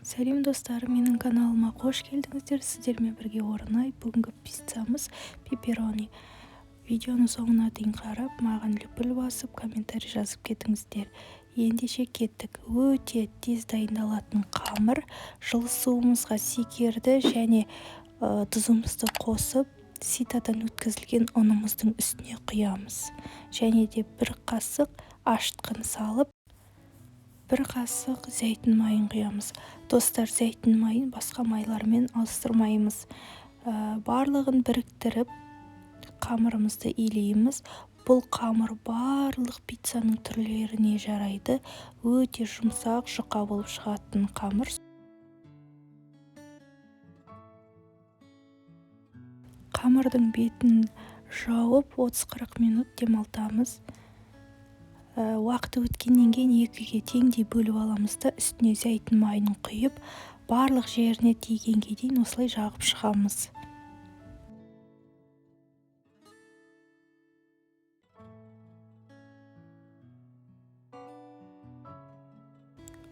Сәлем, достар! Менің каналыма қош келдіңіздер! Сіздермен бірге Орынай. Бүгінгі пиццамыз пепперони. Видеоны соңына дейін қарап, маған лүпіл басып, комментарий жазып кетіңіздер. Ендеше кеттік. Өте тез дайындалатын қамыр. Жылы суымызға секерді және тұзымызды қосып, ситадан өткізілген ұнымыздың үстіне құямыз. Және де бір қасық ашытқыны салып, бір қасық зәйтүн майын құямыз. Достар, зәйтүн майын басқа майлармен ауыстырмаймыз. Барлығын біріктіріп, қамырымызды илейміз. Бұл қамыр барлық пиццаның түрлеріне жарайды. Өте жұмсақ, жұқа болып шығатын қамыр. Қамырдың бетін жауып, 30-40 минут демалтамыз. Уақыты өткеннен кейін екіге теңдей бөліп аламыз да, үстіне зәйтүн майын құйып, барлық жеріне тигенге дейін осылай жағып шығамыз.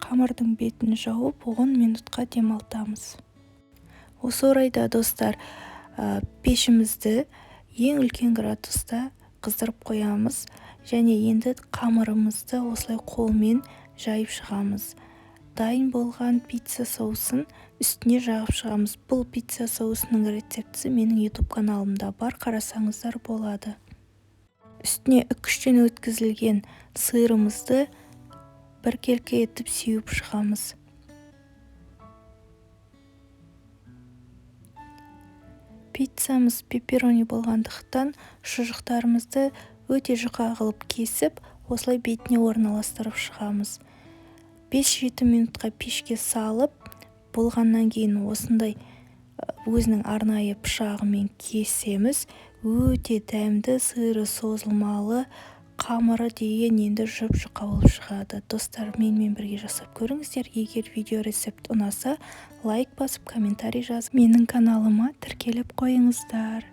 Қамырдың бетін жауып, 10 минутқа демалтамыз. Осы орайда, достар, пешімізді ең үлкен градуста қыздырып қоямыз. Және енді қамырымызды осылай қолмен жайып шығамыз. Дайын болған пицца соусын үстіне жағып шығамыз. Бұл пицца соусының рецептісі менің YouTube каналымда бар, қарасаңыздар болады. Үстіне үкіштен өткізілген сырымызды біркелкі етіп сеуіп шығамыз. Пиццамыз пепперони болғандықтан, шұжықтарымызды өте жұқа қылып кесіп, осылай бетіне орналастырып шығамыз. 5-7 минутқа пешке салып болғаннан кейін, осындай өзінің арнайы пышағымен кесеміз. Өте дәмді, сыры созылмалы, қамыры деген енді жұп жұқа болып шығады. Достар, менімен бірге жасап көріңіздер. Егер видео рецепт ұнаса, лайк басып, комментарий жазып, менің каналыма тіркеліп қойыңыздар.